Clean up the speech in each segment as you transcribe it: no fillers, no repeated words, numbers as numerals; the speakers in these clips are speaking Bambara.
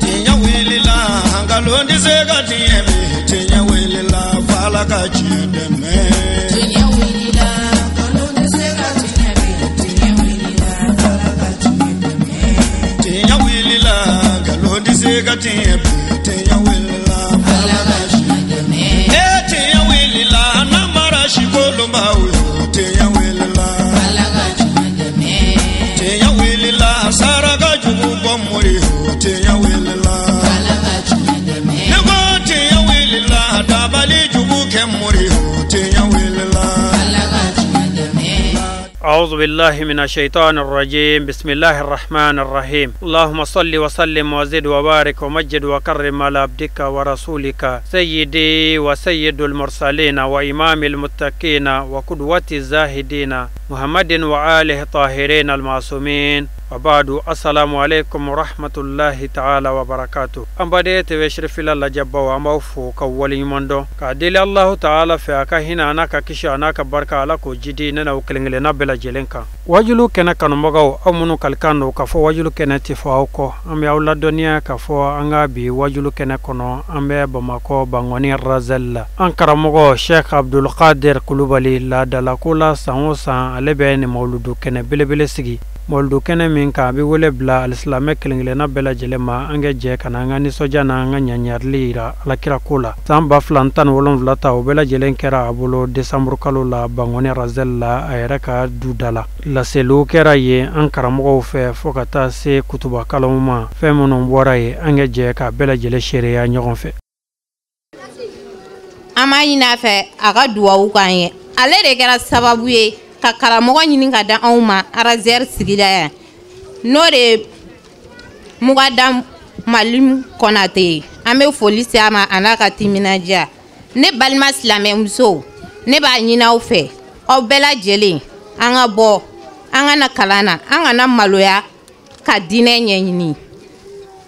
Tiɲɛ wulila nkalon tɛ se ka tiɲɛ bi tiɲɛ wulila f'Ala ka tiɲɛ dɛmɛ. Tiɲɛ wulila nkalon tɛ se ka tiɲɛ bi tiɲɛ wulila f'Ala ka tiɲɛ dɛmɛ. Tiɲɛ wulila nkalon tɛ se ka tiɲɛ bi tiɲɛ wulila f'Ala ka tiɲɛ dɛmɛ. Ee tiɲɛ wulila namara sikolonbaw yo tiɲɛ wulila f'Ala ka tiɲɛ dɛmɛ. Tiɲɛ wulila saraka jugu bɔ mori yo tiɲɛ wulila f'Ala ka tiɲɛ dɛmɛ. Ne ko tiɲɛ wulila dabali jugu kɛ mori yo tiɲɛ wulila f'Ala ka tiɲɛ dɛmɛ. أعوذ بالله من الشيطان الرجيم. بسم الله الرحمن الرحيم. اللهم صل وسلم وزد وبارك ومجد وكرم على عبدك ورسولك سيدي وسيد المرسلين وإمام المتقين وقدوة الزاهدين محمد وآله الطاهرين المعصومين. وبعد، السلام عليكم ورحمة الله تعالى وبركاته. An baden TV Sherifila lajɛbaw, an b'aw fo ka waleɲuman dɔn k'a deli Allahu Taala fɛ, a ka hinɛ a n'a ka kisi a n'a ka barika, Ala k'o jidi ne n'aw kelen kelenna bɛɛ lajɛlen kan. Wajulu kɛnɛ kanubagaw, aw minnu kalikan don k'a fɔ wajulu kɛnɛ tɛ fɔ aw kɔ, an bɛ aw ladɔnniya k'a fɔ an ka bi wajulu kɛnɛ kɔnɔ, an bɛ Bamakɔ Bangɔni Razel la. An karamɔgɔ Sheikh Abdul Qadir Kulubali laadalako la, san o san ale bɛ nin mawuludu kɛnɛ belebele sigi, mawuludu kɛnɛ min kan a bɛ wele bila alisilamɛ kelen kelenna bɛɛ lajɛlen ma, an ka jɛ ka na an ka nisɔndiya n'an ka ɲaɲarili yira alakira ko la. San 2017 ta, o bɛɛ lajɛlen kɛra a bolo desanburu kalo la Bangɔni Razel la, a yɛrɛ ka du da la. Laseliw kɛra yen an karamɔgɔw fɛ fo ka taa se kutuba kalanw ma. Fɛn minnu bɔra yen, an ka jɛ k'a bɛɛ lajɛlen seereya ɲɔgɔn fɛ. An b'a ɲini a fɛ a ka duwawu k'an ye. Ale de kɛra sababu ye ka karamɔgɔ ɲini ka da anw ma Arazɛri sigida yan, n'o de ye Mugadam Malimu Kɔnate ye. An bɛ foli se a ma a n'a ka timinandiya. Ne balima silamɛmusow, ne b'a ɲini aw fɛ, aw bɛɛ lajɛlen an ka bɔ an ka na kalan na, an kana maloya ka diinɛ ɲɛɲini,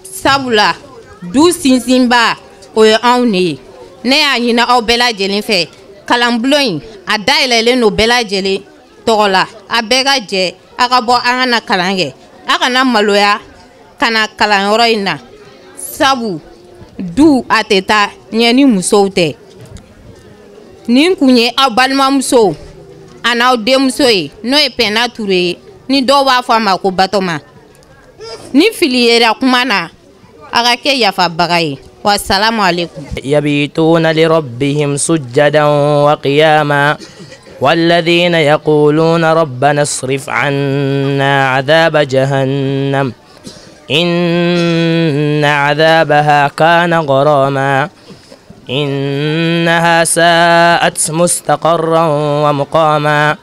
sabula du sinsinba o ye anw de ye. Ne y'a ɲini aw bɛɛ lajɛlen fɛ, kalanbulon in a dayɛlɛlen don bɛɛ lajɛlen tɔgɔ la, a bɛɛ ka jɛ a ka bɔ an ka na kalan kɛ, a kana maloya ka na kalanyɔrɔ in na, sabu du a tɛ taa ɲɛ ni musow tɛ. Nin kun ye aw balimamusow a n'aw denmuso ye, n'o ye Pɛnda Ture ye, ni dɔw b'a fɔ a ma ko Batɔma. Ni fili yera kuma na, a ka kɛ yafabaga ye. Wasalamu alaikum. يبيتون لربهم سجدا وقياما والذين يقولون ربنا اصرف عنا عذاب جهنم إن عذابها كان غراما إنها ساءت مستقرا ومقاما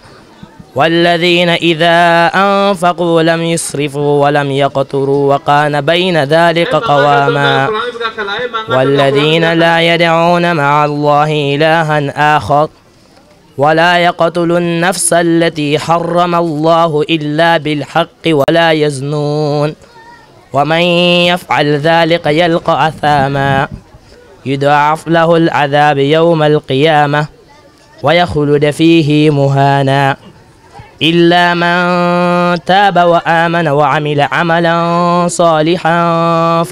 والذين إذا أنفقوا لم يسرفوا ولم يقتروا وكان بين ذلك قواما والذين لا يدعون مع الله إلها آخر ولا يقتلوا النفس التي حرم الله إلا بالحق ولا يزنون ومن يفعل ذلك يلقى أثاما يضاعف له العذاب يوم القيامة ويخلد فيه مهانا إلا من تاب وآمن وعمل عملا صالحا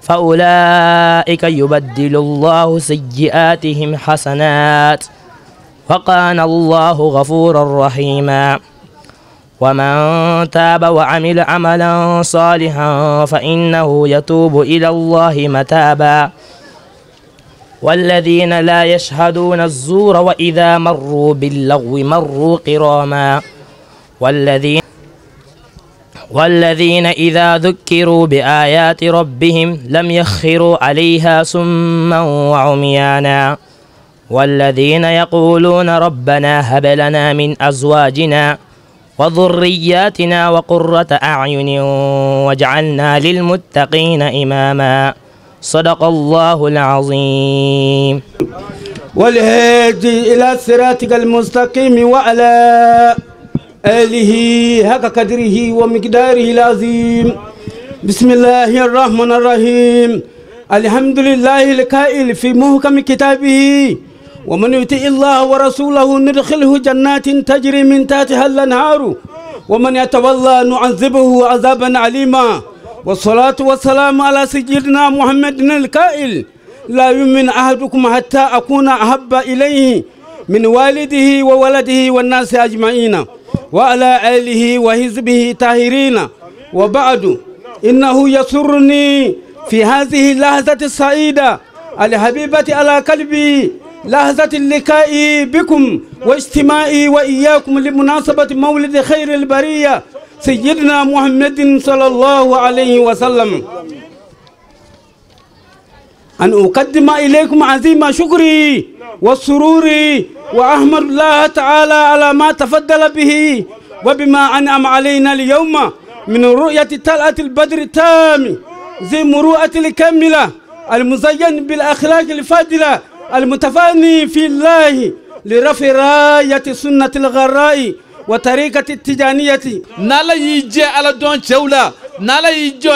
فأولئك يبدل الله سيئاتهم حسنات وكان الله غفورا رحيما ومن تاب وعمل عملا صالحا فإنه يتوب إلى الله متابا والذين لا يشهدون الزور وإذا مروا باللغو مروا كراما والذين إذا ذكروا بآيات ربهم لم يخروا عليها سما وعميانا والذين يقولون ربنا هب لنا من أزواجنا وذرياتنا وقرة أعين واجعلنا للمتقين إماما. صدق الله العظيم. والهادي إلى صراطك المستقيم وعلى آله حق قدره ومقداره العظيم. بسم الله الرحمن الرحيم. الحمد لله الكائل في محكم كتابه: ومن يطع الله ورسوله ندخله جنات تجري من تحتها الأنهار ومن يتولى نعذبه عذابا أليما. والصلاة والسلام على سيدنا محمد الكائل: لا يؤمن أحدكم حتى أكون أحب إليه من والده وولده والناس أجمعين، وعلى آله وحزبه طاهرين. وبعد، إنه يسرني في هذه اللحظة السعيدة الحبيبة على قلبي، لحظة اللقاء بكم واجتماعي وإياكم لمناسبة مولد خير البرية سيدنا محمد صلى الله عليه وسلم، أن أقدم إليكم عظيم شكري والسرور، وأحمد الله تعالى على ما تفضل به وبما أنعم علينا اليوم من رؤية طلعة البدر التام ذي مروءة الكاملة المزين بالأخلاق الفاضلة المتفاني في الله لرفع راية سنة الغراء وطريقة التجانية. N'ala y'i jɛ ala dɔn cɛw la, n'ala y'i jɔ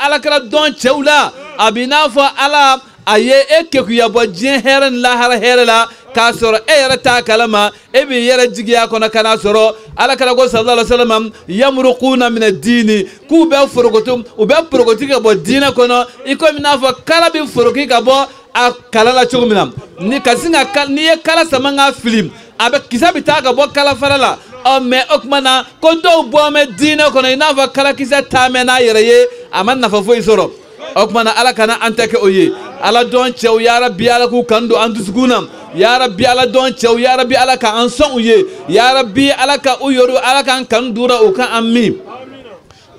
alakira dɔn cɛw la, a b'i n'a fɔ ala a ye e kekuya bɔ diɲɛ hɛrɛ ni lahara hɛrɛ la, k'a sɔrɔ e yɛrɛ t'a kalama, e b'i yɛrɛ jigiya kɔnɔ ka n'a sɔrɔ alakira ko sallallahu alaihi wa sallam yamuruquna mina diini, k'u bɛ forokoto, u bɛ porokoti ka bɔ diinɛ kɔnɔ i komi n'a fɔ kala bɛ foroki ka bɔ a kala la cogo min na. Ni ka sin ka n'i ye kala sama ka fili, a bɛ kisɛ bɛ taa ka bɔ kala fara la. Ɔ mɛ o tuma na ko dɔw bɔ mɛ diinɛ kɔnɔ i n'a fɔ kalakisɛ taa mɛ n'a yɛrɛ ye, a ma nafa foyi sɔrɔ. O tuma na ala kana an tɛ kɛ o ye. Ala dɔn cɛw, yarabi ala k'u kan don an dusukun na, yarabi ala dɔn cɛw, yarabi ala ka an sɔn u ye, yarabi ala ka u yɔrɔ, ala k'an kanu d'u la, u ka an min.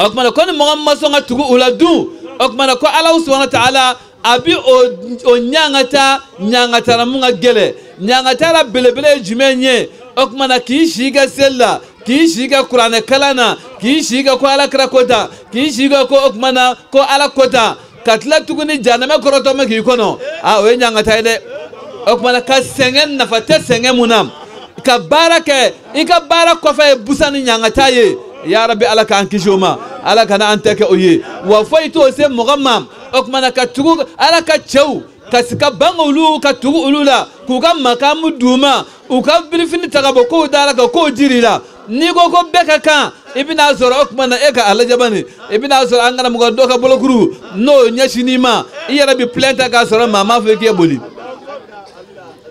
O tuma na ko ni mɔgɔ min ma sɔn ka tugu u la dun, o tuma na ko ala subahana taala a bi o ɲangata, ɲangatara mun ka gɛlɛn. Ɲangatara belebele ye jumɛn ye? O tuma na k'i si kɛ seli la, k'i si kɛ kuranɛ kalan na, k'i si kɛ ko ala kira ko tan, k'i si kɛ ko o tuma na ko ala ko tan, ka tila tuguni jahanamɛ kɔrɔtɔ mɛ k'i kɔnɔ, aa o ye ɲangata ye dɛ. O tuma na ka sɛgɛn, nafa tɛ sɛgɛn mun na, ka baara kɛ, i ka baara kɔfɛ ye busan ni ɲangata ye. Yarabi ala k'an kisi o ma, ala kana an tɛ kɛ o ye. Wa foyi t'o se mɔgɔ ma, o tuma na ka tugu ala ka cɛw, ka ban olu, ka tugu olu la, k'u ka makamu d'u ma, u ka birifini ta ka bɔ kow da la ka kow jir'i la. N'i ko ko bɛɛ ka kan, i bɛna sɔrɔ o tuma na e ka alajabani, i bɛna sɔrɔ an karamɔgɔ dɔ ka bolokuru n'o ɲɛsinn'i ma, i yɛrɛ bɛ plainte ta k'a sɔrɔ maa m'a fɔ k'e boli.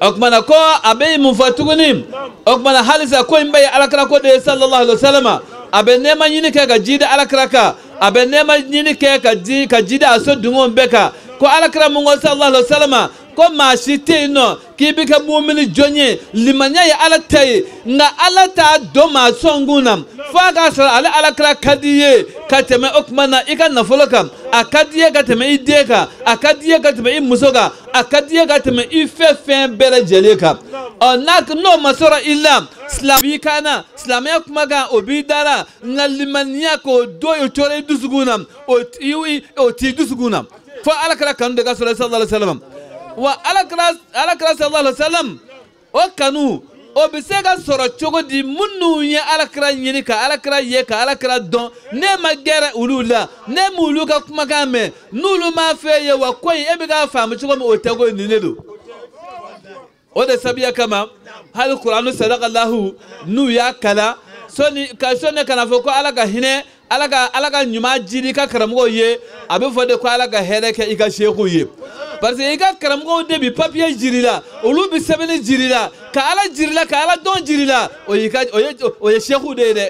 O tuma na ko a bɛ mun fɔ tuguni? O tuma na halisa ko in bɛɛ ye alakira ko de ye sallallahu alaihi wa sallam. A bɛ nɛɛma ɲini kɛ ka ji di alakira kan, a bɛ nɛɛma ɲini kɛ ka ji di a so dungo bɛɛ kan. Ko alakira mun ko sallallahu alaihi wa sallam ko maa si tɛ yen nɔ k'i bɛ kɛ mumini jɔn ye, limaniya ye ala ta ye, nka ala t'a dɔn maa sɔnkun na f'a k'a sɔrɔ ale alakira ka di i ye ka tɛmɛ o tuma na i ka nafolo kan, a ka di i ye ka tɛmɛ i den kan, a ka di i ye ka tɛmɛ i muso kan, a ka di i ye ka tɛmɛ i fɛ fɛn bɛɛ lajɛlen kan. Ɔ n'o ma sɔrɔ i la, silamɛ b'i kan na, silamɛya kumakan o b'i da la, nka limaniya k'o don o tɔɔrɔ i dusukun na, o t'i dusukun na fo alakira kanu de ka sɔrɔ sallallahu alaihi wa sallam. Wa alakira sallallahu alaihi wa sallam o kanu o bɛ se ka sɔrɔ cogo di? Minnu ye alakira ɲini ka alakira ye ka alakira dɔn, ne ma gɛrɛ olu la, ne m'olu ka kumakan mɛn, n'olu m'a fɛ ye wa ko in e bɛ k'a faamu cogo min o tɛ ko nin de don. O de sabuya kama hali kuranu sadakalahu n'u y'a kalan sɔnni ka sɔnni kana fɔ ko ala ka hinɛ, ala ka ɲuman jidi i ka karamɔgɔw ye, a bɛ fɔ de ko ala ka hɛrɛ kɛ i ka seekuw ye. Parce que i ka karamɔgɔw de bi papiye jir'i la, olu bi sɛbɛnni jir'i la, ka ala jir'i la, ka ala dɔn jir'i la, o ye seekuw de ye dɛ.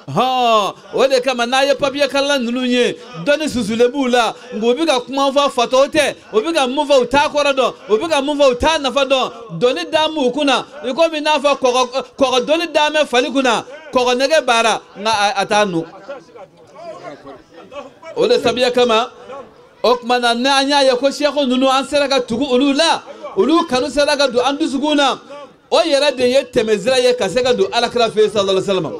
Hɔn, o de kama n'a ye papiye kalan ninnu ye, dɔnni susulen b'u la, nka u bɛ ka kuma fɔ fatɔw tɛ, u bɛ ka mun fɔ u t'a kɔrɔ dɔn, u bɛ ka mun fɔ u t'a nafa dɔn. Dɔnni d'an m'u kunna i komi n'a fɔ kɔgɔ dɔnni d'an bɛ fali kunna, kɔgɔ nɛgɛ baara nka a t'a nu. O de sabuya kama o tuma na n'an y'a ye ko sɛku ninnu an sera ka tugu olu la, olu kanu sera ka don an dusukun na, o yɛrɛ de ye tɛmɛsira ye ka se ka don alakira fɛ yen sallallahu alaihi wa sallam.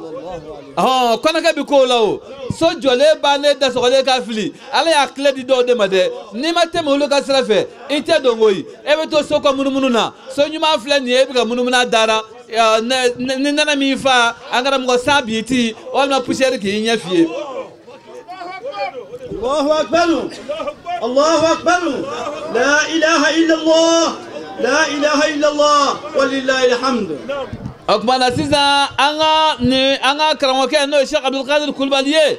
Ɔhɔn, kɔnɔkɛ bi k'o la o, so jɔlen bannen dasɔgɔlen ka fili, ala y'a tile di dɔw de ma dɛ. N'i ma tɛmɛ olu ka sira fɛ, i tɛ don koyi, e bɛ to so kɔ munumunu na, so ɲuman filɛ nin ye, e bɛ ka munumunu a dara, ni nana min fa, an karamɔgɔ san b'i ti, walima poussière k'i ɲɛ fiyɛ. الله أكبر الله أكبر لا إله إلا الله لا إله إلا الله ولله الحمد. O tuma na sisan an ka ni an ka karamɔgɔkɛ n'o ye Cheikh Abdulkadir Kulubali ye,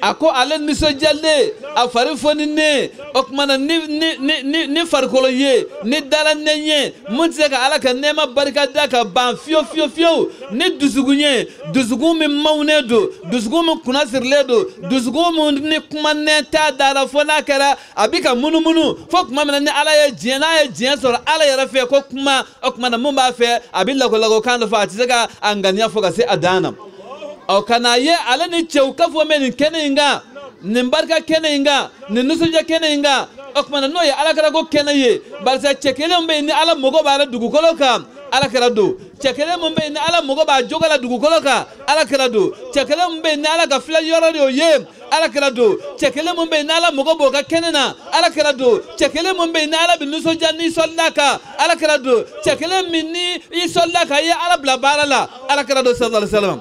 a ko ale nisɔndiyalen, a fari foninen, o tuma na ni farikolo ye, ni dala nɛn ye mun tɛ se ka Ala ka nɛɛma barika da ka ban fiyewu fiyewu fiyewu, ni dusukun ye, dusukun min mawunen don, dusukun min kunnasirilen don, dusukun min ni kuma nɛn t'a da la fo n'a kɛra a bɛ ka munumunu fo tuma min na ni Ala ye diɲɛ, n'a ye diɲɛ sɔrɔ Ala yɛrɛ fɛ ko kuma, o tuma na mun b'a fɛ a bɛ lakɔlakɔkan dɔ fɔ, a tɛ se ka a ŋaniya fɔ ka se a dan na. Ɔ ka n'a ye ale ni cɛw kafo bɛ nin kɛnɛ in kan, nin barika kɛnɛ in kan, nin nisɔndiya kɛnɛ in kan, o tuma na n'o ye Alakira ko kɛnɛ ye, barisa cɛ kelen bɛ yen ni Ala mago b'a la dugukolo kan, Alakira don. Cɛ kelen min bɛ yen ni Ala mago b'a jogo la dugukolo kan, Alakira don. Cɛ kelen min bɛ yen ni Ala ka filɛ yɔrɔ de y'o ye, Alakira don. Cɛ kelen min bɛ yen ni Ala mago b'o ka kɛnɛ na, Alakira don. Cɛ kelen min bɛ yen ni Ala bɛ nisɔndiya n'i sɔlila kan, Alakira don. Cɛ kelen min ni i sɔlila kan, i ye Ala bila baara la, Alakira don sallallahu alaihi wa sallam.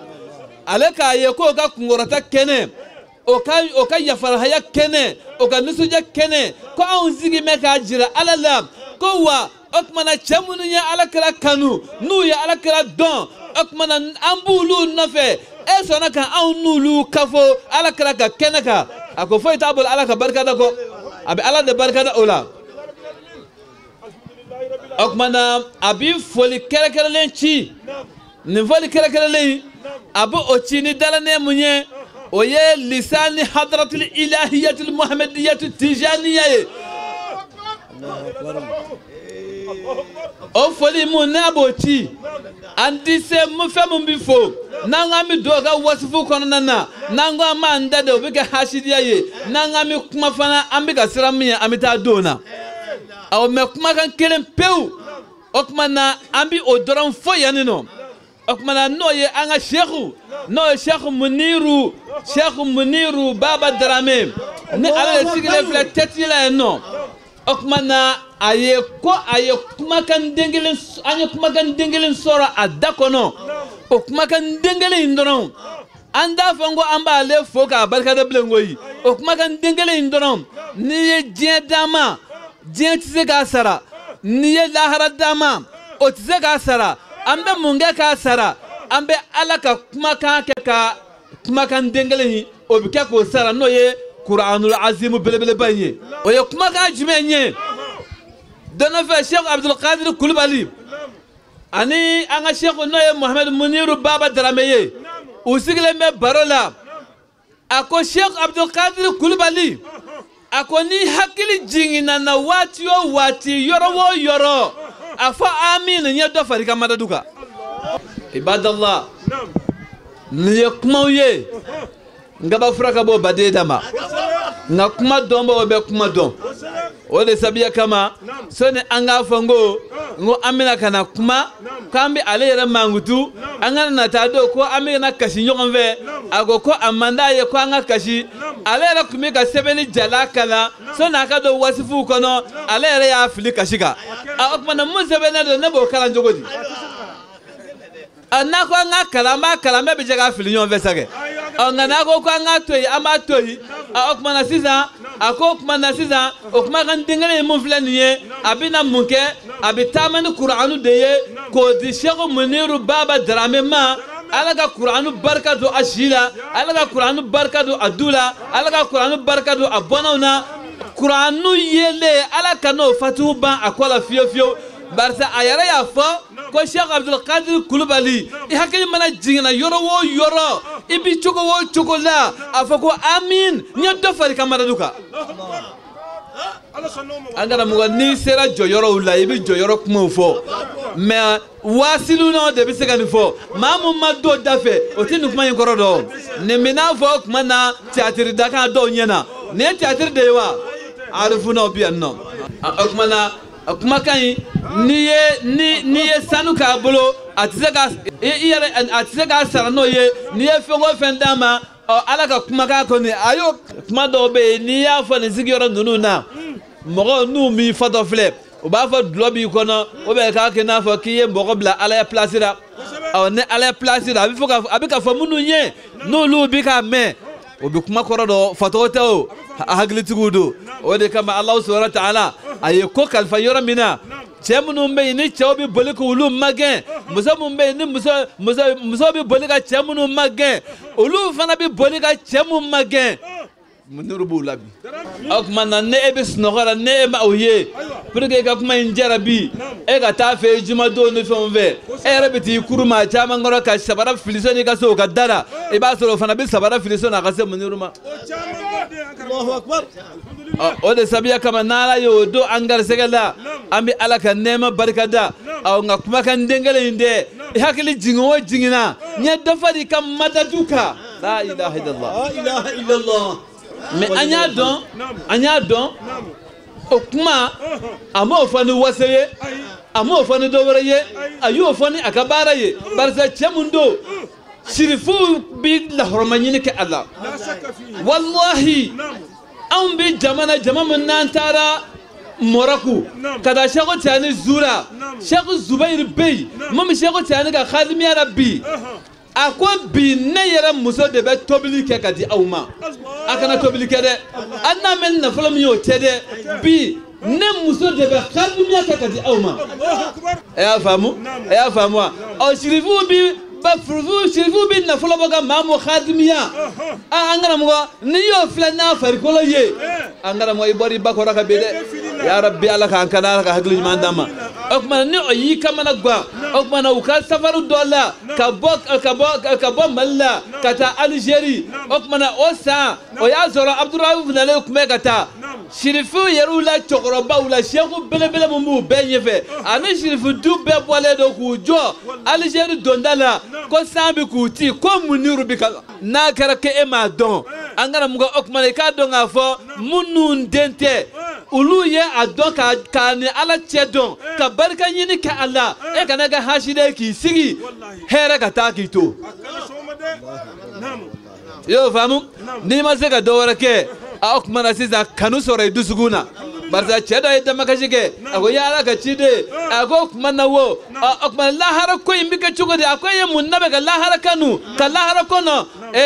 Ale k'a ye k'o ka kunkɔrɔta kɛnɛ, o ka yafarahaya kɛnɛ, o ka nisɔndiya kɛnɛ, ko anw sigi bɛ k'a jira Ala la ko wa o tuma na cɛ minnu ye Alakira kanu, n'u ye Alakira dɔn, o tuma na an b'olu nɔfɛ, e sɔnna ka anw n'olu kafo Alakira ka kɛnɛ kan. A ko foyi t'a bolo Ala ka barika da kɔ, a bɛ Ala de barika da o la. O tuma na a bɛ foli kɛrɛnkɛrɛnlen ci, nin foli kɛrɛnkɛrɛnlen a bɛ o ci ni dalanɛ mun ye, o ye lisani hadratul ilahiyatul muhammadiyatul tijaniya ye. O foli mun n'a b'o ci, an ti se fɛn mun bi fo n'an k'an bɛ don o ka wasifu kɔnɔna na, n'an ko an b'an da de o bɛ kɛ hasidiya ye, n'an k'an bɛ kuma fana an bɛ ka siran min ye an bɛ taa don o na. Awɔ, mɛ kumakan kelen pewu, o tuma na an bɛ o dɔrɔn fɔ yan nɔ. O tuma na n'o ye an ka seku, n'o ye Seku Muniru, Seku Muniru Baba Darame, ni ale de sigilen filɛ tɛti la yen nɔ. O tuma na a ye ko a ye kumakan den kelen, an ye kumakan den kelen sɔrɔ a da kɔnɔ. O kumakan den kelen in dɔrɔn, an t'a fɔ ko an b'ale fo k'a barikada bilen koyi. O kumakan den kelen in dɔrɔn, n'i ye diɲɛ d'a ma, diɲɛ tɛ se k'a sara. N'i ye lahara d'a ma, o tɛ se k'a sara. An bɛ mun kɛ k'a sara? An bɛ Ala ka kumakan kɛ ka kumakan den kelen in, o bɛ kɛ k'o sara, n'o ye Kuranul Azimu belebeleba in ye. O ye kumakan jumɛn ye? Dɔ nɔfɛ Cheikh Abdulkadir Kulubali ani an ka Cheikh n'o ye Mohamed Muniru Baba Darame ye, u sigilen bɛ baro la. A ko Cheikh Abdulkadir Kulubali, a ko ni hakili jiginna na waati o waati, yɔrɔ o yɔrɔ, a fɔ amin n ye dɔ fara i ka madadu kan. Ibadallah, nin ye kumaw ye, n kaba fura ka bɔ baden da ma, nka kuma dɔnbagaw bɛ kuma dɔn. O de sabuya kama sɔnni an k'a fɔ n ko an bɛna ka na kuma k'an bɛ ale yɛrɛ mankutu, an kana na taa don ko an bɛ na kasi ɲɔgɔn fɛ. A ko ko a man d'a ye ko an ka kasi. Ale yɛrɛ tun bɛ ka sɛbɛnni jala kalan sɔnni a ka don wasifuw kɔnɔ, ale yɛrɛ y'a fili kasi kan. A o tuma na mun sɛbɛnnen don, ne b'o kalan cogo di? N'a ko an ka kalan, an b'a kalan, bɛɛ bɛ jɛ k'a fili ɲɔgɔn fɛ sa kɛ. Ɔ nka n'a ko k'an k'a to yen, an b'a to yen. O tuma na sisan, a ko o tuma na sisan, o kumakan den kelen in mun filɛ nin ye, a bɛna mun kɛ? A bɛ taama ni Kuranu de ye k'o di Seku Muniru Baba Darame ma. Ala ka Kuranu barika don a si la, Ala ka Kuranu barika don a du la, Ala ka Kuranu barika don a bɔnnaw na. Kuranu yelen, Ala ka n'o fatihu ban a kɔ la fiyewu fiyewu. Barisa a yɛrɛ y'a fɔ ko Cheikh Abdulkadir Kulubali, i hakili mana jiginna yɔrɔ o yɔrɔ, i bi cogo o cogo la, a fɔ ko amin, n ye dɔ fara i ka madadu kan. An karamɔgɔ, n'i sera jɔyɔrɔw la, i bɛ jɔyɔrɔ kumaw fɔ, mɛ waasilunaw de bɛ se ka nin fɔ. Maa mun ma don da fɛ, o tɛ nin kuma in kɔrɔ dɔn. Nin bɛ n'a fɔ kuma na tiyatiri dakan dɔw ɲɛna. Nin ye tiyatiri de ye wa? Arifunaw bɛ yan nɔ. O tuma na kumakan in, n'i ye sanu k'a bolo, a tɛ se ka i yɛrɛ, a tɛ se k'a sara n'o ye. N'i ye fɛn o fɛn d'a ma, ɔ Ala ka kumakan kɔni, a y'o kuma dɔw bɛ yen, n'i y'a fɔ nin sigiyɔrɔ ninnu na, mɔgɔw n'u m'i fatɔ filɛ, u b'a fɔ dulɔ b'i kɔnɔ, ou bien k'a kɛ n'a fɔ k'i ye mɔgɔ bila Ala ya place la. Ɔ ni Ala ya place la, a bɛ fɔ ka a bɛ ka fɔ minnu ye, n'olu bɛ k'a mɛn, o bɛ kuma kɔrɔ dɔn, fatɔgɔ tɛ o, hakilitigiw don. O de kama Alahu subahana wa taala a ye ko kalifa yɔrɔ min na, cɛ minnu bɛ yen ni cɛw bɛ boli k'olu magɛn, Muso mun bɛ yen ni muso bɛ boli ka cɛ minnu magɛn, olu fana bɛ boli ka cɛ mun magɛn. Muniru b'u la bi. O tuma na ne e bɛ sunɔgɔ la, ne e ma o ye pour que i ka kuma in jarabi, e ka taa fɛ jumadon ni fɛnw fɛ, e yɛrɛ bɛ t'i kuru maa caman kɔrɔ ka sabara fili sɔnni i ka se o ka da la, i b'a sɔrɔ o fana bɛ sabara fili sɔnni a ka se Muniru ma. O de sabuya kama n'Ala y'o don an garisɛgɛ la, an bɛ Ala ka nɛɛma barika da. Ɔ nka kumakan den kelen in dɛ, i hakili jigin o jiginna, n ye dɔ fɔ i ka madadu kan. La ilaha illallah. La ilaha illallah. Mais an y'a dɔn, an y'a dɔn, o kuma a m'o fɔ ni wasa ye, a m'o fɔ ni dɔ wɛrɛ ye, a y'o fɔ ni a ka baara ye. Barisa cɛ mun don, sirifuw bi lahɔrɔma ɲini kɛ a la. Walahi, anw bi jamana jama min n'an taara Mɔrɔku ka taa Sɛku Tijani Zura, Sɛku Zubayiru bɛ yen, mun bɛ Sɛku Tijani ka hadimiya la bi. A ko bi ne yɛrɛ muso de bɛ tobili kɛ ka di aw ma, a kana tobili kɛ dɛ, hali n'a mɛ nafolo min ye o tɛ dɛ, bi ne muso de bɛ hadimiya kɛ ka di aw ma. E y'a faamu? E y'a faamu wa? Ɔ sirifuw bi ba sirifuw bi nafolo bɔ ka maa mun hadimiya, a an karamɔgɔ n'i y'o filɛ n'a farikolo ye, an karamɔgɔ i bɔra i ba kɔrɔ ka bin dɛ. Ya Rabbi, Ala k'an kana, Ala ka hakili ɲuman d'an ma. O tuma ni o y'i kamana gan, o tuma na u ka safaru dɔ la ka bɔ Mali la ka taa Alizeri, o tuma na o san o y'a sɔrɔ Abudulayi nalen tun bɛ ka taa sirifuw yɛrɛw la, cɛkɔrɔbaw la, seku belebele mun b'u bɛɛ ɲɛfɛ, ani sirifu du bɛɛ bɔlen don k'u jɔ Alizeri donda la, ko san bɛ k'u ci, ko Muniru bɛ ka. N'a kɛra k'e m'a dɔn, an karamɔgɔ, o tuma na i k'a dɔn k'a fɔ minnu den tɛ, olu ye a dɔn k'a ni Ala cɛ dɔn, ka barika ɲini kɛ a la, e kana kɛ hasiden k'i sigi hɛrɛ ka taa k'i to. I y'o faamu? N'i ma se ka dɔ wɛrɛ kɛ, o tuma na sisan kanu sɔrɔ i dusukun na. Barisa cɛ dɔ ye damakasi kɛ, a ko ya Ala ka ciden, a ko o tuma na wo, o tuma lahara ko in bɛ kɛ cogo di? A ko e ye mun labɛn ka lahara kanu, ka lahara kɔnɔ?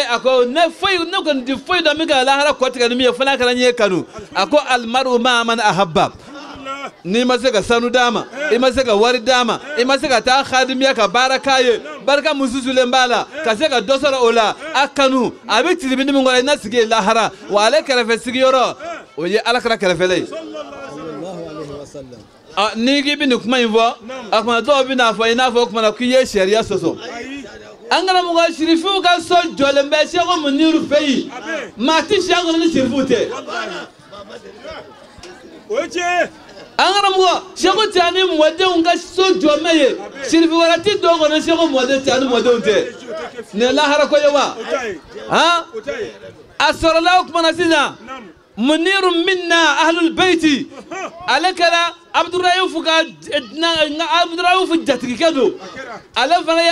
A ko ne foyi, ne kɔni ti foyi dɔn min ka lahara kɔ tigɛ ni min ye, fo n'a kɛra n ye kanu. A ko alimaru maa man ahabba. N'i ma se ka sanu d'a ma, i ma se ka wari d'a ma, i ma se ka taa hadimiya ka baara k'a ye, barika mun susulen b'a la, ka se ka dɔ sɔrɔ o la, a kanu, a bɛ tiribini min kɔnɔ, i na sigi yen lahara, wa ale kɛrɛfɛ sigiyɔrɔ, o ye Ala kɛra kɛrɛfɛla ye. N'i k'i bɛ nin kuma in fɔ, a tuma dɔw bɛ n'a fɔ i n'a fɔ o tuma na k'i ye sariya sɔsɔ. An karamɔgɔ, sirifuw ka so jɔlen bɛ Sɛku Muniru fɛ yen, maa ti si an kɔnɔ ni sirifuw tɛ. An karamɔgɔ, Sɛku Tijani mɔdenw ka so jɔ mɛ ye, sirifu wɛrɛ ti don kɔnɔ Sɛku Tijani mɔdenw tɛ. Nin ye lahara ko ye wa? Han? A sɔrɔla o tuma na sisan, Muniru minna ahlul beyti, ale kɛra Abudurayufu ka Abudurayufu jatigikɛ don, ale fana ye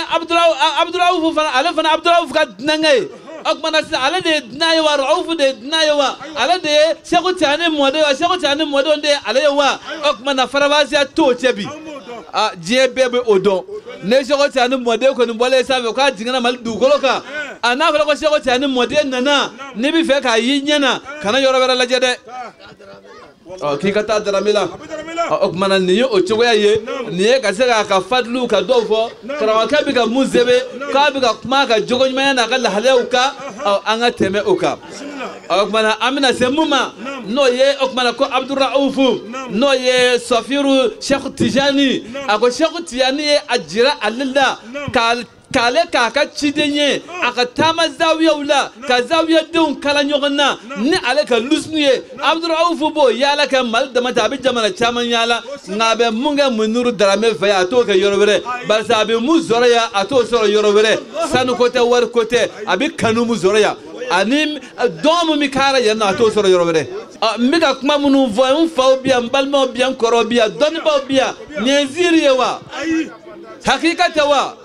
Abudurayufu fana, ale fana Abudurayufu ka dunankɛ ye. O tuma na sisan ale de ye dunan ye wa, Rawufu de ye dunan ye wa, ale de ye Sɛku Tijani mɔden wa, Sɛku Tijani mɔdenw de ye ale ye wa. O tuma na faranfasiya t'o cɛ bi. Diɲɛ bɛɛ bɛ o dɔn. Ne Sɛku Tijani mɔden kɔni bɔlen sanfɛ k'a jiginna Mali dugukolo kan, a n'a fɔra ko Sɛku Tijani mɔden nana, n'i bɛ fɛ k'a y'i ɲɛ na, kana yɔrɔ wɛrɛ lajɛ dɛ. K'i ka taa Darame la. O tuma na nin ye o cogoya ye, nin ye ka se k'a ka fadiliw ka dɔw fɔ, karamɔgɔkɛ bɛ ka mun sɛbɛn, k'a bɛ ka kuma a ka jogo ɲumanya n'a ka lahalayaw kan, an ka tɛmɛ o kan. O tuma na an bɛna se mun ma, n'o ye o tuma na ko Abuduraufu, n'o ye Safiru Sɛku Tijani. A ko Sɛku Tijani ye a jira ale la k'ale k'a ka ciden ye, a ka taama zawiyaw la, ka zawiyadenw kala ɲɔgɔn na ni ale ka lusunu ye. Abuduraufu b'o yaala kɛ Mali dama tɛ, a bɛ jamana caman yaala, nka a bɛ mun kɛ Muniru Darame fɛ yan, a t'o kɛ yɔrɔ wɛrɛ, barisa a bɛ mun sɔrɔ yan, a t'o sɔrɔ yɔrɔ wɛrɛ. Sanu ko tɛ, wari ko tɛ, a bɛ kanu mun sɔrɔ yan, ani dɔn mun bɛ k'ara yan nɔ, a t'o sɔrɔ yɔrɔ wɛrɛ. N bɛ ka kuma minnu fɔ, n faw bɛ yan, n balimaw bɛ yan, n kɔrɔw bɛ yan, dɔnnibaaw bɛ yan, nin ye ziiri ye wa? Hakika tɛ wa?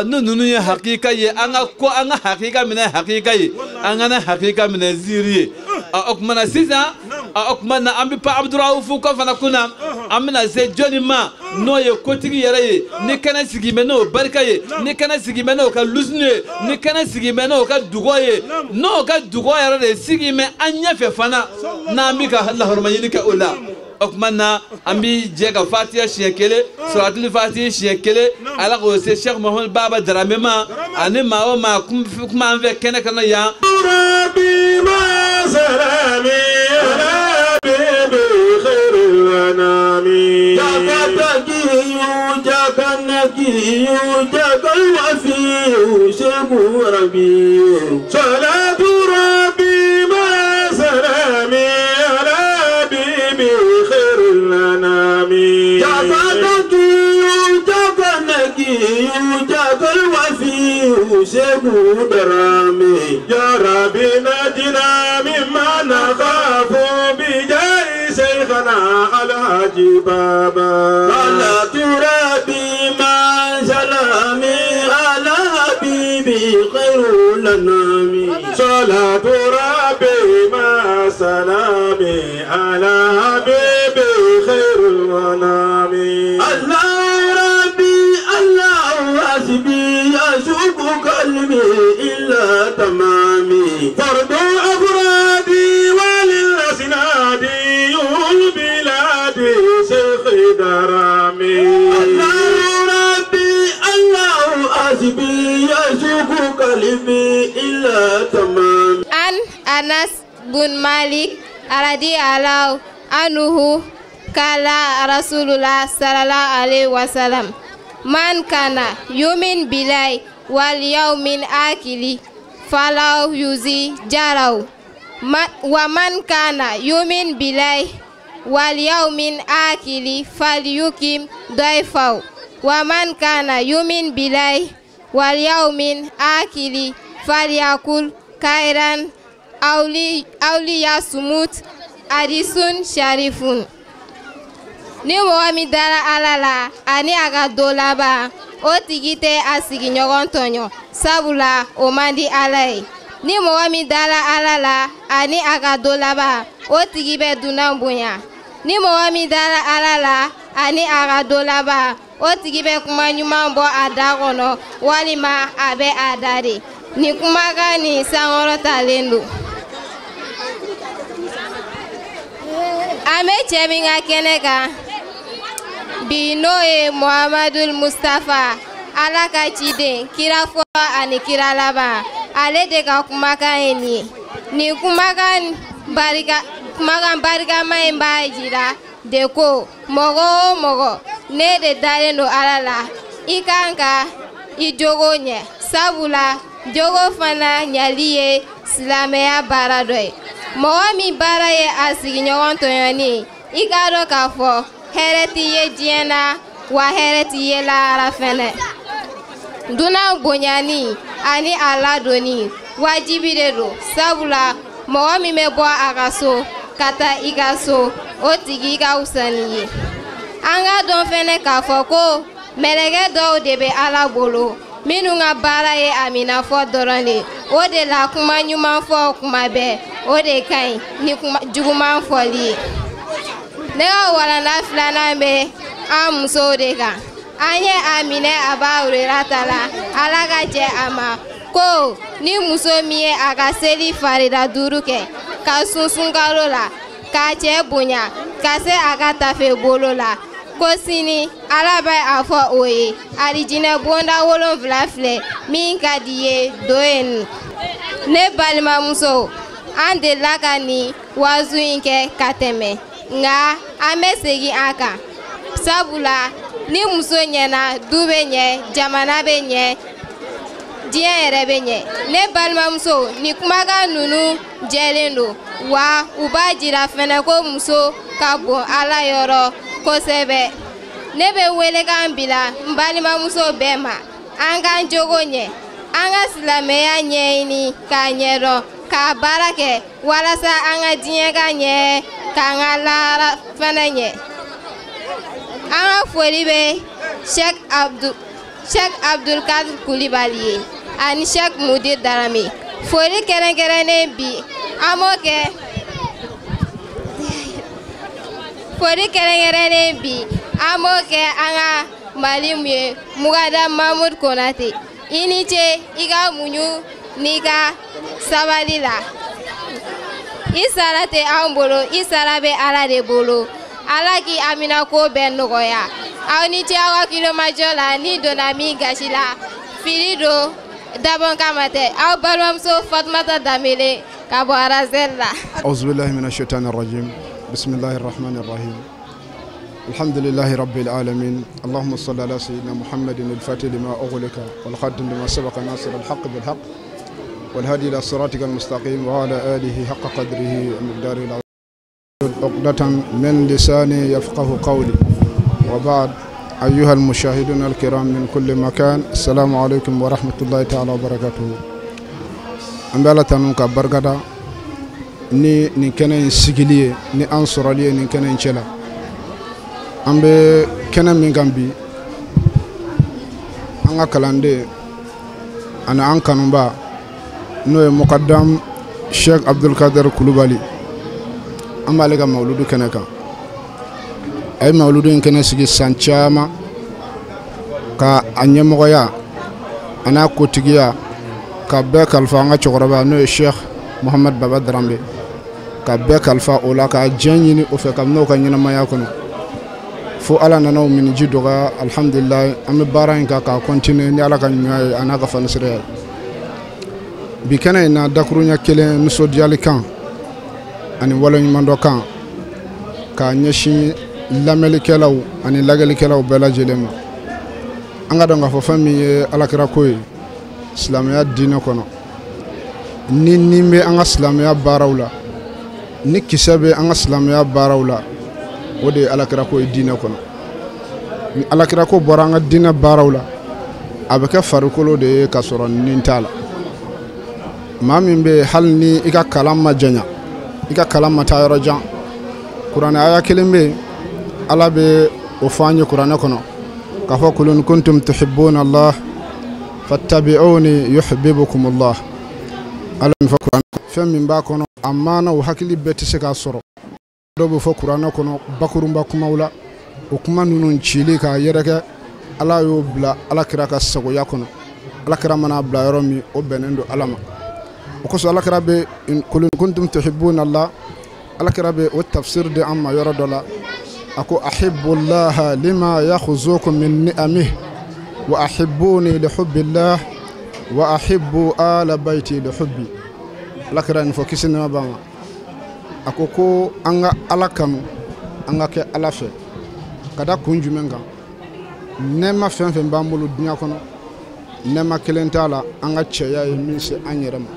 Ni ninnu ye hakika ye, an ka ko an ka hakika minɛ hakika ye, an kana hakika minɛ ziiri ye. O tuma na sisan, o tuma na an bɛ pan Abuduraufu kɔ fana kunna, an bɛna se jɔnni ma, n'o ye kotigi yɛrɛ ye, ni kɛnɛ sigi bɛ n'o barika ye, ni kɛnɛ sigi bɛ n'o ka lusunu ye, ni kɛnɛ sigi bɛ n'o ka dugɔ ye, n'o ka dugɔ yɛrɛ de sigi bɛ an ɲɛfɛ fana, n'an bɛ ka lahɔrɔma ɲini kɛ o la. O tuma na an bi jɛ ka fatiya siɲɛ kelen, sɔrɔtili fatiya siɲɛ kelen, Ala k'o se Cheikh Mohamed Baba Darame ma ani maa o maa kuma an fɛ kɛnɛ kɔnɔ yan. يا ربي نجنا مما نخاف بجاه شيخنا الحاج بابا. صلاة ربي مع سلامي على حبيبي خير الأنام. صلاة ربي مع سلامي على حبيبي خير الأنام. الله ربي الله حسبي يشوق قلبي إلا تمامي. فرد أفرادي وللأسناد البلاد شيخ درامي. الله ربي الله حسبي يشوق قلبي إلا تمامي. عن أنس بن مالك رضي الله عنه قال رسول الله صلى الله عليه وسلم من كان يؤمن بالله واليوم الآخر فلا يؤذي جاره ومن كان يؤمن بالله واليوم الآخر فليكرم ضيفه ومن كان يؤمن بالله واليوم الآخر فليقل خيرا أو ليصمت. حديث شريف. Ni mɔgɔ min dara Ala la ani a ka don laban, o tigi tɛ a sigiɲɔgɔn tɔɲɔ, sabula o man di Ala ye. Ni mɔgɔ min dara Ala la ani a ka don laban, o tigi bɛ dunan bonya. Ni mɔgɔ min dara Ala la ani a ka don laban, o tigi bɛ kuma ɲuman bɔ a da kɔnɔ walima a bɛ a da de. Nin kumakan nin sankɔrɔtalen don. An bɛ cɛ min ka kɛnɛ kan bi n'o ye Muhamadul Mustafa, Ala ka ciden, kira fɔlɔ ani kira laban, ale de ka kumakan ye nin ye. Nin kumakan barikama in b'a jira de ko mɔgɔ o mɔgɔ ne de dalen don Ala la, i kan ka i jogo ɲɛ, sabula jogo fana ɲali ye silamɛya baara dɔ ye. Mɔgɔ min baara ye a sigiɲɔgɔn tɔɲɔni ye, i k'a dɔn k'a fɔ hɛrɛ t'i ye diɲɛ na wa hɛrɛ t'i ye lahara fɛnɛ. Dunan bonyani ani a ladonni wajibi de don, sabula mɔgɔ min bɛ bɔ a ka so ka taa i ka so, o tigi ka fisa n'i ye. An k'a dɔn fɛnɛ k'a fɔ ko mɛlɛkɛ dɔw de bɛ Ala bolo minnu ka baara ye a minafɔ dɔrɔn de. O de la kuma ɲuman fɔ kuma bɛɛ o de ka ɲi ni kuma juguman fɔli ye. Ne ka walanda filanan bɛ an musow de kan. An ye a minɛ a b'a wurera ta la, Ala ka jɛ a ma ko ni muso min ye a ka seli farida 5 kɛ ka sun sunkalo la k'a cɛ bonya ka se a ka tafe bolo la, ko sini Ala bɛ a fɔ o ye alijinɛ bonda 7 filɛ min ka di ye don yen. Ne balimamuso, an delila ka nin wazu in kɛ ka tɛmɛ, nka an bɛ segin a kan, sabula ni muso ɲɛna du bɛ ɲɛ, jamana bɛ ɲɛ, diɲɛ yɛrɛ bɛ ɲɛ. Ne balimamuso, nin kumakan ninnu jɛlen don wa u b'a jira fɛnɛ ko muso ka bon Ala yɔrɔ kosɛbɛ. Ne bɛ welekan bila n balimamuso bɛɛ ma, an k'an jogo ɲɛ, an ka silamɛya ɲɛɲini k'a ɲɛdɔn, k'a baara kɛ walasa an ka diɲɛ ka ɲɛ, k'an ka lahara fana ɲɛ. An ka foli bɛ Cheikh Abdulkadir Kulibali ye ani Cheikh Mudir Darame. Foli kɛrɛnkɛrɛnnen bi an b'o kɛ foli kɛrɛnkɛrɛnnen bi an b'o kɛ an ka Malimu ye Mugada Mahmud Konate. I ni ce i ka muɲu n'i ka sabali la. I sara tɛ anw bolo, i sara bɛ Ala de bolo. Ala k'i amina ko bɛɛ nɔgɔya. Aw ni ce aw ka kilomajɔ la, ni donna min gasi la, fili don dabɔn kama tɛ. Aw balimamuso Fatumata Danbele ka bɔ Arazɛli la. أعوذ بالله من الشيطان الرجيم. بسم الله الرحمن الرحيم. الحمد لله رب العالمين. اللهم صل على سيدنا محمد الفاتح لما أغلق والخاتم لما سبق ناصر الحق بالحق والهادي إلى صراطك المستقيم وعلى آله حق قدره ومقداره العظيم. عقدة من لساني يفقه قولي. وبعد، أيها المشاهدون الكرام من كل مكان، السلام عليكم ورحمة الله تعالى وبركاته. An bɛ Ala tanu ka barikada ni nin kɛnɛ in sigili ye, ni an sɔrɔli ye nin kɛnɛ in cɛ la. An bɛ kɛnɛ min kan bi, an ka kalanden ani an kanuba, n'o ye Mukadam Sheikh Abdulkader Kulubali, an b'ale ka mawuludu kɛnɛ kan. A ye mawuludu in kɛnɛ sigi san caman ka a ɲɛmɔgɔya a n'a kotigiya ka bɛɛ kalifa an ka cɛkɔrɔba, n'o ye Sheikh Muhammad Baba Darambe, ka bɛɛ kalifa o la, ka diɲɛ ɲini o fɛ kabini o ka ɲɛnamaya kɔnɔ fo Ala nana o miniji dɔgɔya. Alhamdulilayi, an bɛ baara in kan k'a continuer ni Ala ka ɲuman ye a n'a ka fanisiriya ye. Bi kɛnɛ in na, dakuruɲɛ kelen, nisɔndiyali kan ani waleɲumandɔ kan k'a ɲɛsin lamɛnlikɛlaw ani lajɛlikɛlaw bɛɛ lajɛlen ma. An ka dɔn k'a fɔ fɛn min ye alakira ko ye silamɛya diinɛ kɔnɔ, ni nin bɛ an ka silamɛya baaraw la, ni kisɛ bɛ an ka silamɛya baaraw la, o de ye alakira ko ye diinɛ kɔnɔ. Ni alakira ko bɔra an ka diinɛ baaraw la, a bɛ kɛ farikolo de ye k'a sɔrɔ nin t'a la. Maa min bɛ yen, hali ni i ka kalan ma janya, i ka kalan ma taa yɔrɔ jan, kuranɛ aya kelen bɛ yen, Ala bɛ o fɔ an ye kuranɛ kɔnɔ k'a fɔ: qul in kuntum tuhibbuna Allah fattabi'uni yuhibbukum Allah. Ala min fɔ kuranɛ, fɛn min b'a kɔnɔ, a maana o hakili bɛɛ tɛ se k'a sɔrɔ. Dɔw bɛ fɔ kuranɛ kɔnɔ bakurunba kumaw la, o kuma ninnu cili k'a yɛrɛkɛ, Ala y'o bila Ala kira ka sagoya kɔnɔ. Ala kira mana bila yɔrɔ min, o bɛnnen don Ala ma. O kosɔn Ala kira bɛ qul in kuntum tuhibbuna Allah, Ala kira bɛ o tafsir di an ma yɔrɔ dɔ la. A ko: ahibbullaha lima yakhuzukum min ni'amihi wa ahibbuni li hubbillah wa ahibbu ala bayti li hubbi. Ala kira nin fɔ, kisi nɛɛma b'a ma. A ko ko an ka Ala kanu, an ka kɛ Ala fɛ ka da kun jumɛn kan? Nɛɛma fɛn fɛn b'an bolo diɲɛ kɔnɔ, nɛɛma kelen t'a la an ka cɛya ye min se an yɛrɛ ma,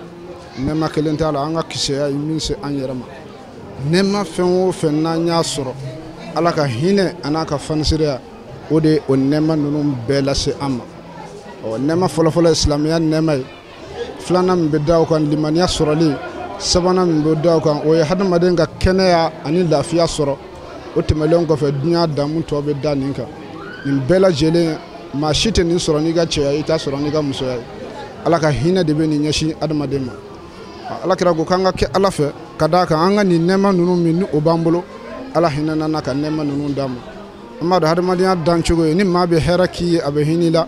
nɛɛma kelen t'a la an ka kisɛya ye min se an yɛrɛ ma. Nɛɛma fɛn o fɛn n'an y'a sɔrɔ, Ala ka hinɛ a n'a ka fanisiriya, o de ye o nɛɛma ninnu bɛɛ lase an ma. Ɔ nɛɛma fɔlɔfɔlɔ ye silamɛya nɛɛma ye, filanan min bɛ da o kan, limaniya sɔrɔli, sabanan min bɛ da o kan, o ye hadamaden ka kɛnɛya ani lafiya sɔrɔ. O tɛmɛnen kɔfɛ, diɲɛ damu tɔ bɛ da nin kan. Nin bɛɛ lajɛlen, maa si tɛ nin sɔrɔ n'i ka cɛya ye, i t'a sɔrɔ n'i ka musoya ye. Ala ka hinɛ de bɛ nin ɲɛsin hadamaden ma. Ala kira ko k'an ka kɛ Ala fɛ ka d'a kan an ka nin nɛɛma ninnu min ni o b'an bolo, Ala hinɛ nana ka nɛɛma ninnu d'an ma. An b'a dɔn hadamadenya dancogo ye, ni maa bɛ hɛrɛ k'i ye, a bɛ hinɛ i la,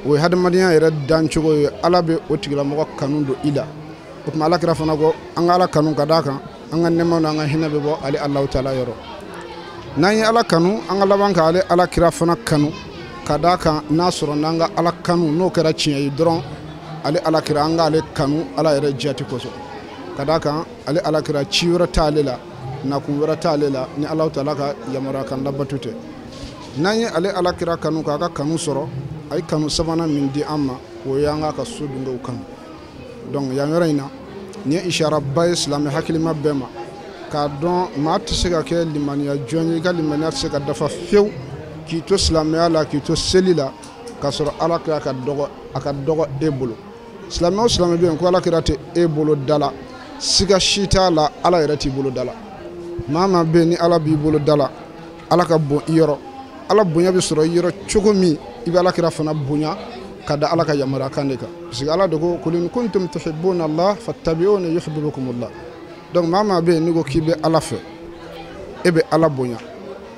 o ye hadamadenya yɛrɛ dancogo ye. Ala bɛ o tigilamɔgɔ kanu don i la. O tuma Ala kira fana ko an ka Ala kanu ka d'a kan an ka nɛɛma n'an ka hinɛ bɛ bɔ ale Alahu taala yɔrɔ. N'an ye Ala kanu, an ka laban k'ale Ala kira fana kanu ka d'a kan n'a sɔrɔ n'an ka Ala kanu n'o kɛra tiɲɛ ye dɔrɔn, ale Ala kira an k'ale kanu Ala yɛrɛ jati kosɔn, ka d'a kan ale Ala kira ci wɛrɛ t'ale la, nakun wɛrɛ t'ale la ni Alahu taala ka yamaruya kan labatu tɛ. N'an ye ale Ala kira kanu k'a ka kanu sɔrɔ, a ye kanu sabanan min di an ma, o ye an k'a ka so dungew kanu. Donc yan yɔrɔ in na, nin ye isharaba ye silamɛ hakilima bɛɛ ma k'a dɔn maa tɛ se ka kɛ limaniya jɔn ye, i ka limaniya tɛ se ka dafa fiyewu k'i to silamɛya la, k'i to seli la, k'a sɔrɔ Ala kira ka dɔgɔ, a ka dɔgɔ e bolo. Silamɛ o silamɛ bɛ yen ko Ala kira tɛ e bolo da la, siga si t'a la, Ala yɛrɛ t'i bolo da la. Maa maa bɛ yen ni Ala b'i bolo da la, Ala ka bon i yɔrɔ. Ala bonya bɛ sɔrɔ i yɔrɔ cogo min, i bɛ Ala kira fana bonya ka da Ala ka yamaruya kan de kan, parce que Ala de ko qul in kuntum tuhibbuna Allah fattabi'uni yuhibbukum Allah. Donc maa maa bɛ yen n'i ko k'i bɛ Ala fɛ, e bɛ Ala bonya,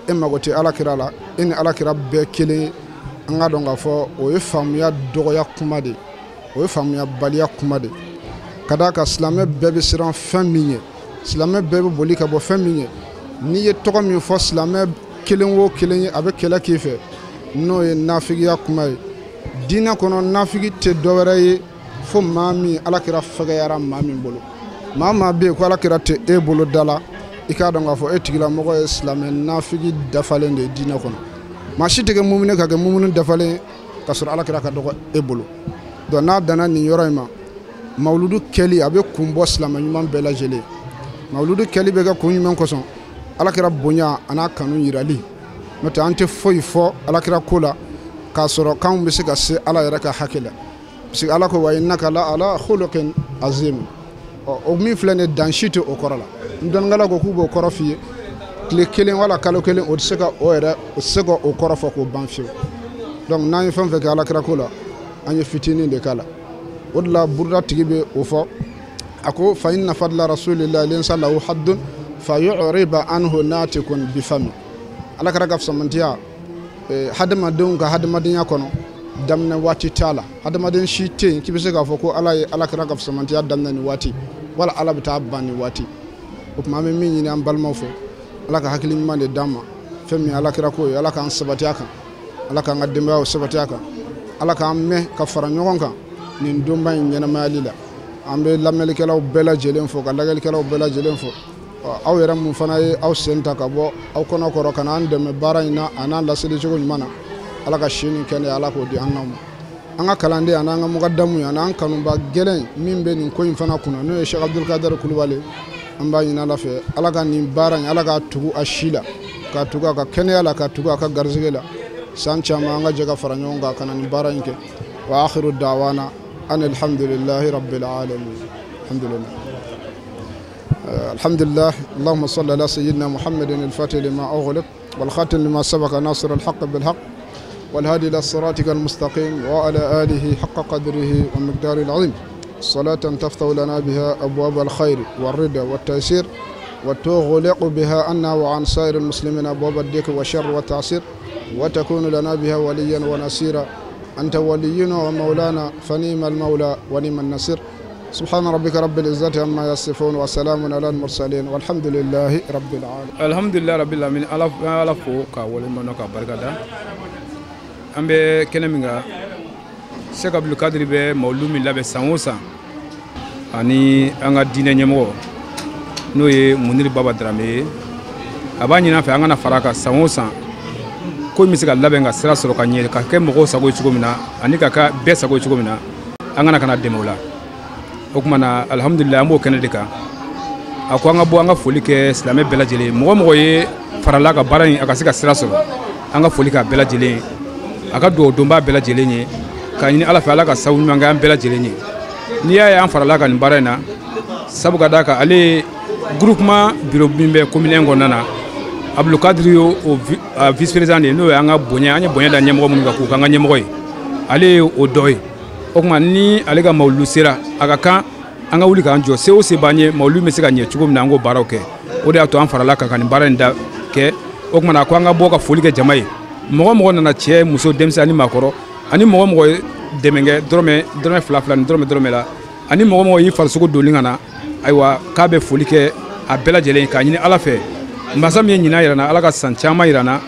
e mago tɛ Ala kira la, e ni Ala kira bɛɛ kelen ye. An ka dɔn k'a fɔ o ye faamuya dɔgɔya kuma de ye, o ye faamuyabaliya kuma de ye. Ka d'a kan silamɛ bɛɛ bɛ siran fɛn min ye, silamɛ bɛɛ bɛ boli ka bɔ fɛn min ye, N'i ye tɔgɔ min fɔ silamɛ kelen o kelen ye, a bɛ kɛlɛ k'i fɛ, n'o ye nafigiya kuma ye. Diinɛ kɔnɔ nafigi tɛ dɔwɛrɛ ye fo maa min ala kira fɛgɛyara maa min bolo. Maa maa bɛ yen ko ala kira tɛ e bolo da la, i k'a dɔn k'a fɔ e tigilamɔgɔ ye silamɛ nafigi dafalen de ye diinɛ kɔnɔ. Maa si tɛ kɛ mumuni ka kɛ mumuni dafalen ka sɔrɔ ala kira ka dɔgɔ e bolo. Donc n'a danna nin yɔrɔ in ma, mawuludu kɛli a bɛ kun bɔ silamɛ ɲuman bɛɛ lajɛlen. Mawuludu kɛli bɛ kɛ kun jumɛn kosɔn? Ala kira bonya a n'a kanu yirali. N'o tɛ an tɛ foyi fɔ ala kira ko la k'a sɔrɔ k'anw bɛ se ka se ala yɛrɛ ka hakɛ la, parce que ala ko wa innaka la ala khuluqin azim. Ɔ o min filɛ nin ye, dan si tɛ o kɔrɔ la. N dɔnnikɛla ko k'u b'o kɔrɔ f'i ye tile kelen wala kalo kelen, o tɛ se ka o yɛrɛ, o tɛ se ka o kɔrɔ fɔ k'o ban fiyewu. Donc n'an ye fɛn fɛn kɛ ala kira ko la, an ye fitinin de k'a la. O de la buruda tigi bɛ o fɔ, a ko fa inna fadla rasulillahi laysa lahu haddun fa yu'riba anhu natikun bifami. Ala kira ka fisamantiya hadamadenw ka hadamadenya kɔnɔ daminɛ waati t'a la. Hadamaden si tɛ yen k'i bɛ se k'a fɔ ko ala ye ala kira ka fisamantiya daminɛ nin waati, wala ala bɛ taa ban nin waati. O tuma an bɛ min ɲini an balimaw fɛ, ala ka hakili ɲuman de d'an ma. Fɛn min ye ala kira ko ye, ala k'an sabati a kan, ala k'an ka denbayaw sabati a kan, ala k'an mɛn ka fara ɲɔgɔn kan nin donba in ɲɛnamayali la. An bɛ lamɛnnikɛlaw bɛɛ lajɛlen fo, ka lajɛlikɛlaw bɛɛ lajɛlen fo. Aw yɛrɛ mun fana ye aw sen ta ka bɔ aw kɔnɔ kɔrɔ ka n'an dɛmɛ baara in na a n'an laseli cogo ɲuman na, ala ka si ni kɛnɛya ala k'o di an n'aw ma. An ka kalanden an'an ka mugadamu ye an'an kanuba gɛlɛn min bɛ nin ko in fana kunna, n'o ye Cheikh Abdulkader Kulubali, an b'a ɲini ala fɛ ala ka nin baara in ala k'a tugu a si la, k'a tugu a ka kɛnɛya la, k'a tugu a ka garisɛgɛ la. San caman an ka jɛ ka fara ɲɔgɔn kan ka na nin baara in kɛ. Wa akhiru da'wana an alhamdulillahi rabbil alamin. Alhamdulillah. الحمد لله. اللهم صل على سيدنا محمد الفاتح لما أغلق والخاتم لما سبق ناصر الحق بالحق والهادي إلى صراطك المستقيم وعلى آله حق قدره ومقداره العظيم. صلاة تفتح لنا بها أبواب الخير والرضا والتيسير، وتغلق بها عنا وعن سائر المسلمين أبواب الضيق والشر والتعسير، وتكون لنا بها وليا ونصيرا. أنت ولينا ومولانا، فنيم المولى ونعم النصير. سبحان ربك رب العزة عما يصفون وسلام على المرسلين والحمد لله رب العالمين. الحمد لله رب العالمين. ala fo ka waleɲuman dɔn ka barika da. An bɛ kɛnɛ min kan, Cheikh Abdulkader bɛ mawulu min labɛn san o san, ani an ka diinɛ ɲɛmɔgɔ n'o ye Muniri Baba Darame ye, a b'a ɲini an fɛ an kana fara a kan san o san, ko min bɛ se ka labɛn ka sira sɔrɔ ka ɲɛ, ka kɛ mɔgɔw sago ye cogo min na, ani ka kɛ bɛɛ sago ye cogo min na, an kana kana dɛmɛ o la. O tuma na alhamdulilayi an b'o kɛnɛ de kan. A ko an ka bɔ an ka foli kɛ silamɛ bɛɛ lajɛlen, mɔgɔ mɔgɔ ye farala ka baara in a ka se ka sira sɔrɔ, an ka foli k'a bɛɛ lajɛlen, a ka dugawu donba bɛɛ lajɛlen ye, k'a ɲini ala fɛ ala ka sababu ɲuman kɛ an bɛɛ lajɛlen ye. N'i y'a ye an farala ka nin baara in na, sabu ka d'a kan ale ye groupement bureau min bɛ commune 1 kɔnɔna na, Abdulkadir ye o vice président de ye, n'o ye an ka bonya, an ye bonya da ɲɛmɔgɔ minnu kan k'u k'an ka ɲɛmɔgɔ ye, ale ye o dɔ ye. O tuma ni ale ka mawulu sera, a ka kan an ka wuli k'an jɔ, se o se b'an ye mawulu bɛ se ka ɲɛ cogo min na, an k'o baaraw kɛ. O de y'a to an farala kan ka nin baara in da kɛ. O tuma na ko an ka bɔ ka foli kɛ jama ye, mɔgɔ mɔgɔ nana, cɛ muso denmisɛn ani maakɔrɔ, ani mɔgɔ mɔgɔ ye dɛmɛ kɛ dɔrɔmɛ dɔrɔmɛ fila fila ni dɔrɔmɛ dɔrɔmɛ la, ani mɔgɔ mɔgɔ y'i farisogo donni ka na, ayiwa k'a bɛ foli kɛ a bɛɛ lajɛlen, k'a ɲini ala fɛ masa min ye ɲinan yira n na, ala ka san caman yira n na,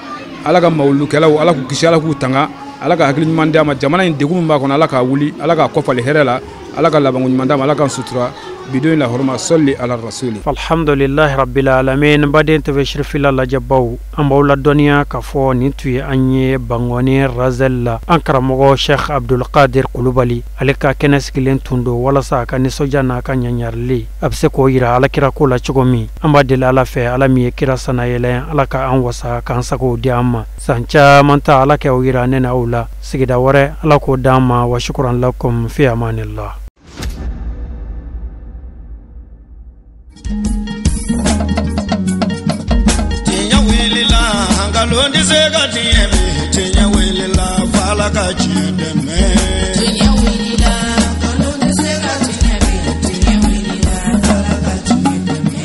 ala ka mawulukɛlaw ala k'u kisi, ala k'u tanga, ala ka hakili ɲuman d'a ma, jamana in degun min b'a kɔnɔ ala k'a wuli, ala k'a kɔfali hɛrɛ la, ala ka labanko ɲuman d'a ma, ala k'an sutura bidon in la hɔrɔma sɔli ala rasuli. Alhamdulillahi rabbil alamin. Baden tv sirifila lajɛbaw, an b'aw ladɔnniya k'a fɔ nin tun ye an ye Bangɔni Razel la, an karamɔgɔ Cheikh Abdulkader Kulubali ale ka kɛnɛ sigilen tun don walasa a ka nisɔndiya n'a ka ɲaɲarili a bɛ se k'o yira alakira ko la cogo min. An b'a deli ala fɛ, ala min ye kira sanayɛlɛn, ala ka an wasa k'an sagow di an ma, san caman ta ala k'aw yira ne n'aw la, sigida wɛrɛ ala k'o d'an ma. Wa shukran lakum fi amanillah. Nkalon tɛ se ka tiɲɛ bi, tiɲɛ wulila f'Ala ka tiɲɛ dɛmɛ. Tiɲɛ wulila, nkalon tɛ se ka tiɲɛ bi, tiɲɛ wulila f'Ala ka tiɲɛ dɛmɛ.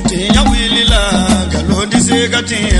Tiɲɛ wulila, nkalon tɛ se ka tiɲɛ